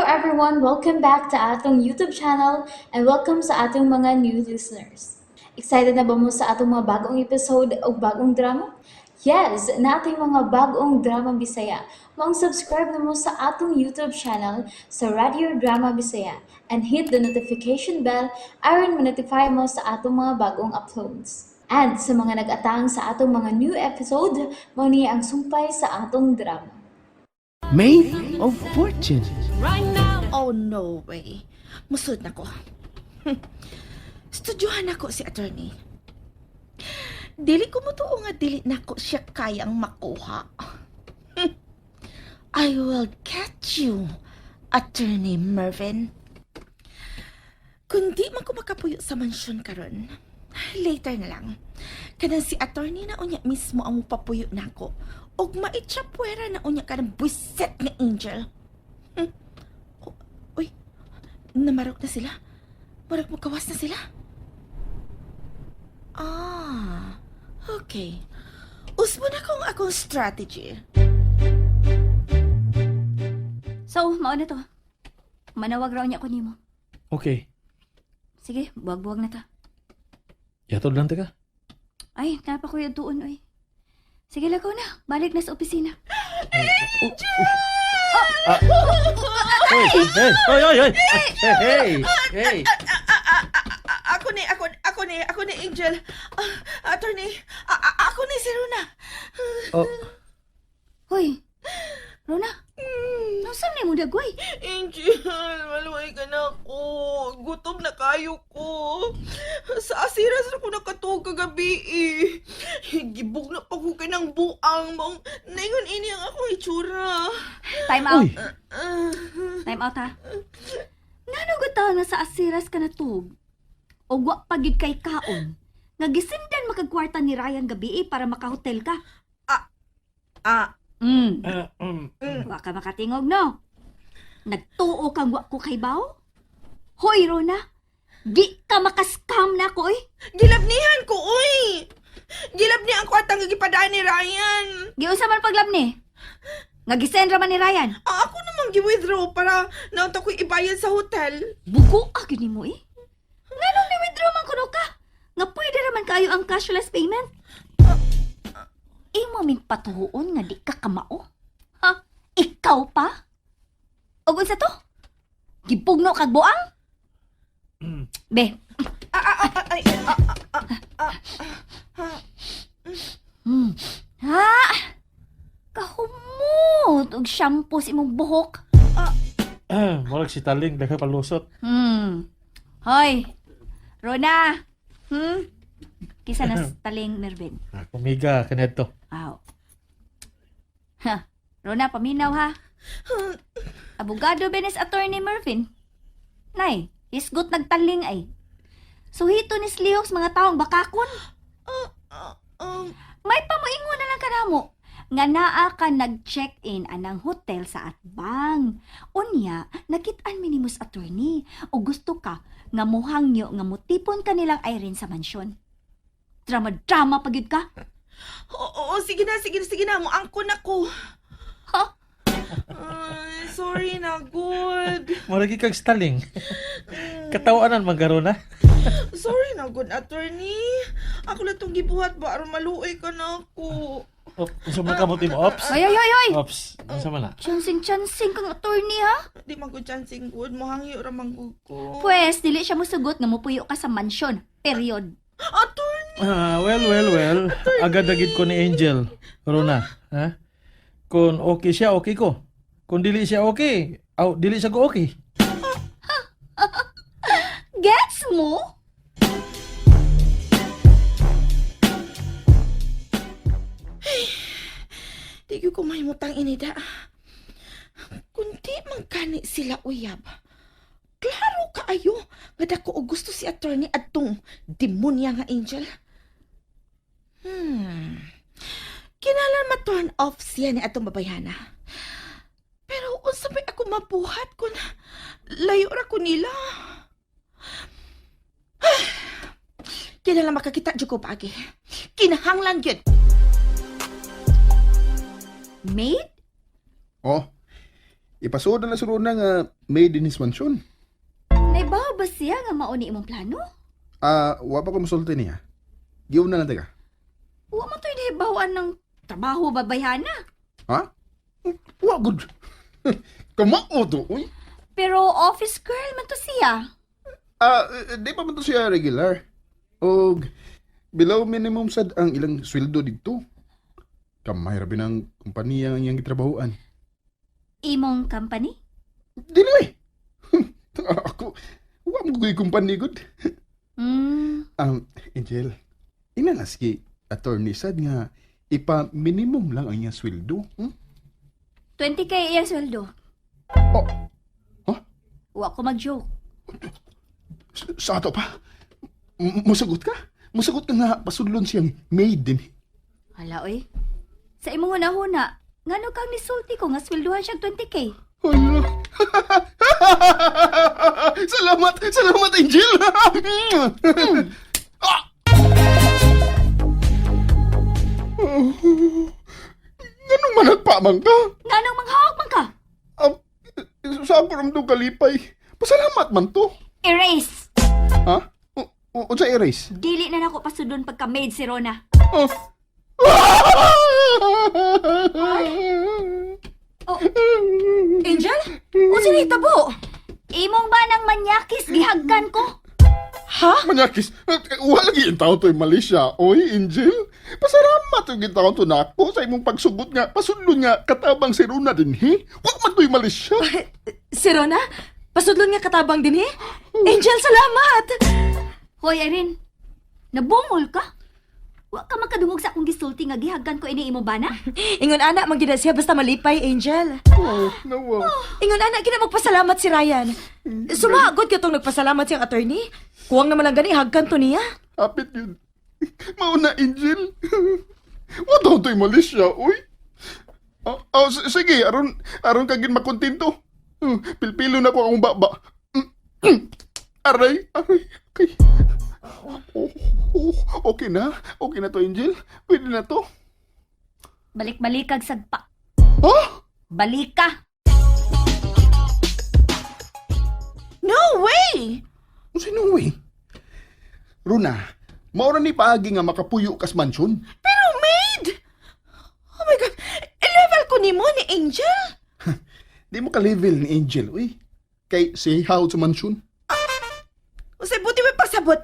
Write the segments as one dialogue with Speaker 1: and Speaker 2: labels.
Speaker 1: everyone! Welcome back to atong YouTube channel and welcome sa atong mga new listeners. Excited na ba mo sa atong mga bagong episode o bagong drama? Yes, nating mga bagong drama Bisaya. Maong subscribe na mo sa atong YouTube channel sa Radio Drama Bisaya and hit the notification bell aron ma-notify mo sa atong mga bagong uploads. And sa mga nag-atang sa atong mga new episode, mao ni ang sumpay sa atong drama.
Speaker 2: Maid of Fortune.
Speaker 3: Oh, no way. Musod na ko. Studyohan ako si attorney. Dili ko mutuo nga dili nako siya kayang makuha. I will get you, Attorney Mervin. Kung di man ko makapuyo sa mansyon karon, later na lang. Kanang si attorney na unya mismo ang mupapuyo nako. Og maitsapwera na unya kanang buiset nga angel. Oh, uy, namarok na sila. Marok mo kawas na sila. Ah, okay. Usbo na kong akong strategy.
Speaker 4: So, mao na to. Manawag raw niya ko nimo.
Speaker 5: Okay.
Speaker 4: Sige, buwag-buwag na ta.
Speaker 5: Yatod lang teka.
Speaker 4: Ay, napa ko yung tuon, oy. Sige, lagaw na. Balik na sa opisina.
Speaker 5: Oy, hey, oy, oy, oy. Hey, hey, hey.
Speaker 3: Ako ni Angel. Ah, attorney, ako ni si Runa.
Speaker 5: Oh,
Speaker 4: Hoy, Rona. Nasaan ni mo dagway?
Speaker 3: Angel, maluway ka na ako. Gutom na kayo ko. Sa asiras na ko nakatuog kagabi eh. Gibog na pa ko kay ng buang. Maong naingon ini ang akong itsura.
Speaker 4: Time out.
Speaker 5: Uy.
Speaker 4: Time out, ha? Ngano gud nga sa asiras ka natug? O wa pa gyud kay kaon? Nga gisindan makagkwarta ni Ryan gabi eh, para makahotel ka.
Speaker 3: Ah,
Speaker 4: Wa ka makatingog, no? Nagtuo kang wa ko kay Bao? Hoy, Rona! Di ka makaskam na ko, eh!
Speaker 3: Gilabnihan ko, uy! Gilabni ang kwartang gipadaan ni Ryan.
Speaker 4: Giunsa man paglabni? Nga gisend ra man ni Ryan.
Speaker 3: Ah, ako namang gi-withdraw para naunta ko'y ibayad sa hotel.
Speaker 4: Bugo ah, gyud nimo eh. Nganong ni-withdraw man kuno ka? Nga pwede ra man kayo ang cashless payment. Imo ming patuon nga di ka kamao. Ha? Ikaw pa? Og unsa to? Gibugno kag buang? Be,
Speaker 3: Ah, ah, ah, ah, ay, ah, ah, ah, ah.
Speaker 4: Ha? Kahumot og shampoo sa imong buhok.
Speaker 5: Ah, murag si Taling daghan palusot.
Speaker 4: Hoy. Rona. Kisa na sa taling Mervin.
Speaker 5: Ah, kumiga kanadto.
Speaker 4: Aw. Ha. Rona, paminaw ha. Abogado benes attorney Mervin. Nay, isgot nagtaling ay. Suhito ni Slihok sa mga taong bakakon. May pamuingon na lang kanamo nga naa ka nag-check-in anang hotel sa Atbang. Unya, nakit-an mi nimo sa attorney o gusto ka nga muhangyo nga mutipon ka nilang Irene sa mansyon. Drama-drama pa gyud ka.
Speaker 3: Oo, oo, sige na, sige na, sige na. Muangkon ako.
Speaker 4: Ha?
Speaker 3: Ay, sorry na, good.
Speaker 5: Murag kag Taling. Katawanan man karon na.
Speaker 3: Sorry na, good attorney. Ako lang itong gibuhat ba? Aron maluoy ka na ako.
Speaker 5: Oh, unsa man kamot mo? Ops.
Speaker 4: Ay, ay, ay, ay!
Speaker 5: Ops. Unsa man na?
Speaker 4: Chansing, chansing kang attorney ha?
Speaker 3: Di man ko chancing good. Muhangyo ra man gud ko.
Speaker 4: Pwes, dili siya musugot nga mupuyo ka sa mansyon. Period.
Speaker 3: Attorney!
Speaker 5: Ah, well, well, well. Agad agid ko ni Angel. Rona, ha? Kung okay siya, okay ko. Kung dili siya okay, aw, dili siya ko okay.
Speaker 4: Gets mo?
Speaker 3: Di ko mahimutang inida. Kundi man gani sila uyab. Klaro kaayo nga dako og gusto si attorney adtong demonya nga angel. Kinahanglan ma-turn off siya ni atong babayhana. Pero unsa may ako mabuhat kun layo ra ko nila. Kinahanglan makakita jud ko paagi. Kinahanglan gyud.
Speaker 4: Mate?
Speaker 6: Oh. Ipasuod na lang si Rona nga maid in his mansion.
Speaker 4: Naibaw ba siya nga mao ni imong plano?
Speaker 6: Ah, wa pa ko musulti niya. Giuna lang teka.
Speaker 4: Wa man to'y nahibawan ng trabaho babayhana.
Speaker 6: Ha? Wa good. Kamao to, uy.
Speaker 4: Pero office girl man to siya.
Speaker 6: Ah, di pa man to siya regular. Og below minimum sad ang ilang sweldo didto. Kamay ra binang kompanya ang iyang gitrabahoan.
Speaker 4: Imong company?
Speaker 6: Dili eh. Ako, wa mo ko'y kumpanya gud. Angel, ina na sige, attorney sad nga ipa minimum lang ang iyang sweldo. Hmm?
Speaker 4: 20K iyang sweldo.
Speaker 6: Oh. Huh?
Speaker 4: Wa ko mag-joke.
Speaker 6: Sa ato pa? Musagot ka? Musagot ka nga pasudlon siyang maid din.
Speaker 4: Hala oy. Sa imong hunahuna, ngano kang nisulti ko nga swelduhan siyang 20K?
Speaker 6: Hala. Salamat! Salamat, Angel! Ah! Oh, nganong managpamang ka?
Speaker 4: Nganong manghawak man ka?
Speaker 6: Sa ako ramdong kalipay. Pasalamat man to.
Speaker 4: Erase!
Speaker 6: Ha? Unsa erase?
Speaker 4: Dili na nako pasudlon pagka maid si Rona.
Speaker 6: Oh.
Speaker 4: Oh,
Speaker 3: Angel? Unsa ni tabo?
Speaker 4: imong ba nang manyakis gihagkan ko?
Speaker 3: Ha?
Speaker 6: Manyakis, wala lagi yung tao to in Malaysia. Oy, Angel, pasalamat yung tao to na ako sa imong pagsugot nga, pasudlon nga, katabang si Runa din, he? Huwag man to'y Malaysia.
Speaker 3: Si Rona? Pasudlon nga katabang din eh? Angel, salamat!
Speaker 4: Hoy Irene, nabungol ka? Wa ka makadungog sa akong gisulti nga gihagkan ko ini imo bana?
Speaker 3: Ingon ana, man gyud na siya basta malipay, Angel.
Speaker 6: Oh, nawa.
Speaker 3: Ingon ana, kina magpasalamat si Ryan. Sumagod ka tong nagpasalamat siyang attorney. Kuwang naman lang gani, hagkan to niya.
Speaker 6: Hapit yun. Mauna, Angel. Wa daw to'y Malaysia, oy. Oh, oh, sige, aron aron ka gid makontento. Pilpilo na ko akong baba. Aray, aray, okay. Oh, oh, okay na. Okay na to, Angel. Pwede na to.
Speaker 4: Balik-balikag sagpa.
Speaker 6: Ha?
Speaker 4: Balika!
Speaker 3: No way!
Speaker 6: Sino way? Runa, maura ni paagi nga makapuyo kas mansyon.
Speaker 3: Pero maid! Oh my God! Level ko nimo ni Angel?
Speaker 6: Di mo ka-level ni Angel, uy. Kay si how sa mansyon.
Speaker 3: Usay buti may pasabot.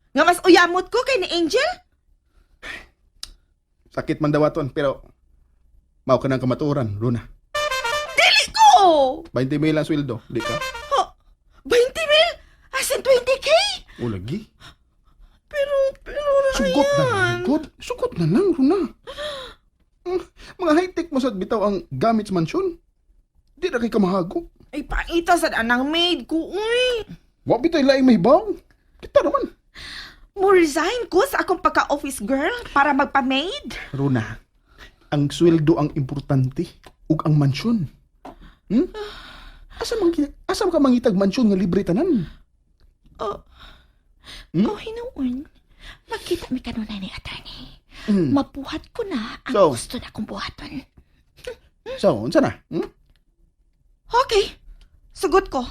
Speaker 3: Nga mas uyamot ko kay ni Angel?
Speaker 6: Sakit man dawaton, pero mao ka ng kamatuoran, Runa.
Speaker 3: Dili ko!
Speaker 6: 20 mil ang sweldo, di ka?
Speaker 3: Oh, 20 mil? As in 20K?
Speaker 6: O lagi.
Speaker 3: Pero
Speaker 6: Sugot na
Speaker 3: Ryan.
Speaker 6: lang, God. Sugot na lang, Runa. Mga high-tech mo sa bitaw ang gamit sa mansyon. Di na kay kamahago.
Speaker 3: Ay, paita sa anang maid ko, uy.
Speaker 6: Wa bitay laing mahibaw. Kita naman.
Speaker 3: Mo resign ko sa akong pagka-office girl para magpa-maid.
Speaker 6: Runa, ang sweldo ang importante ug ang mansyon. Hmm? Asa man ka mangitag mansyon nga libre tanan?
Speaker 3: Oh.
Speaker 6: Hmm?
Speaker 3: Oh, hinuon. Magkita mi kanunay ni attorney. Mabuhat ko na ang
Speaker 6: So?
Speaker 3: gusto na akong buhaton.
Speaker 6: So, unsa na? Hmm?
Speaker 3: Okay. Sugot ko.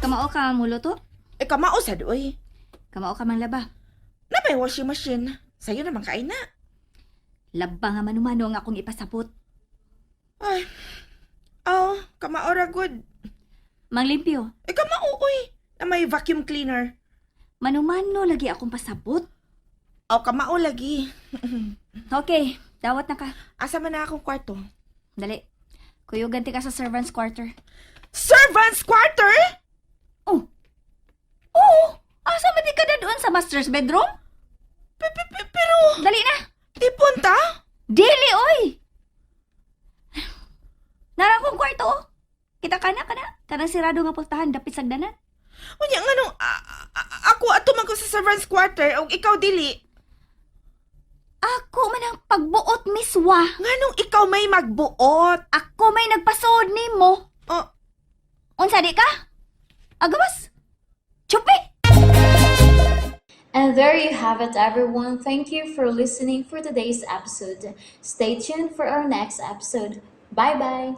Speaker 4: Kamao ka muluto?
Speaker 3: Eh, kamao sad, uy.
Speaker 4: Kamao ka manglaba.
Speaker 3: Na may washing machine. Sa'yo naman kain na.
Speaker 4: Laba nga manumano ang akong ipasabot.
Speaker 3: Ay. Oh, kamao ra good.
Speaker 4: Manglimpyo,
Speaker 3: Eh, kamao, uy. Na may vacuum cleaner.
Speaker 4: manumano lagi akong pasabot.
Speaker 3: Oh, kamao lagi.
Speaker 4: Okay, dawat na ka.
Speaker 3: Asa man na akong kwarto?
Speaker 4: Dali. Kuyugan ti ka sa servant's quarter.
Speaker 3: Servant's quarter?
Speaker 4: Oh. Oo! Asa man di ka na doon sa master's bedroom?
Speaker 3: Pero,
Speaker 4: Dali na!
Speaker 3: di punta?
Speaker 4: Dili, oy! Nara kong kwarto, oh. Kita ka na, kana. Kanang sirado nga pultahan, dapit sagdanan.
Speaker 3: Unya, nga nung, ako ato man ko sa servant's quarter, og ikaw dili.
Speaker 4: Ako man ang pagbuot, Miss Wa.
Speaker 3: Nga nung ikaw may magbuot.
Speaker 4: Ako may nagpasuod nimo.
Speaker 3: Oh,
Speaker 4: Unsa di ka? Agawas? Chupi!
Speaker 1: And there you have it, everyone. Thank you for listening for today's episode. Stay tuned for our next episode. Bye bye.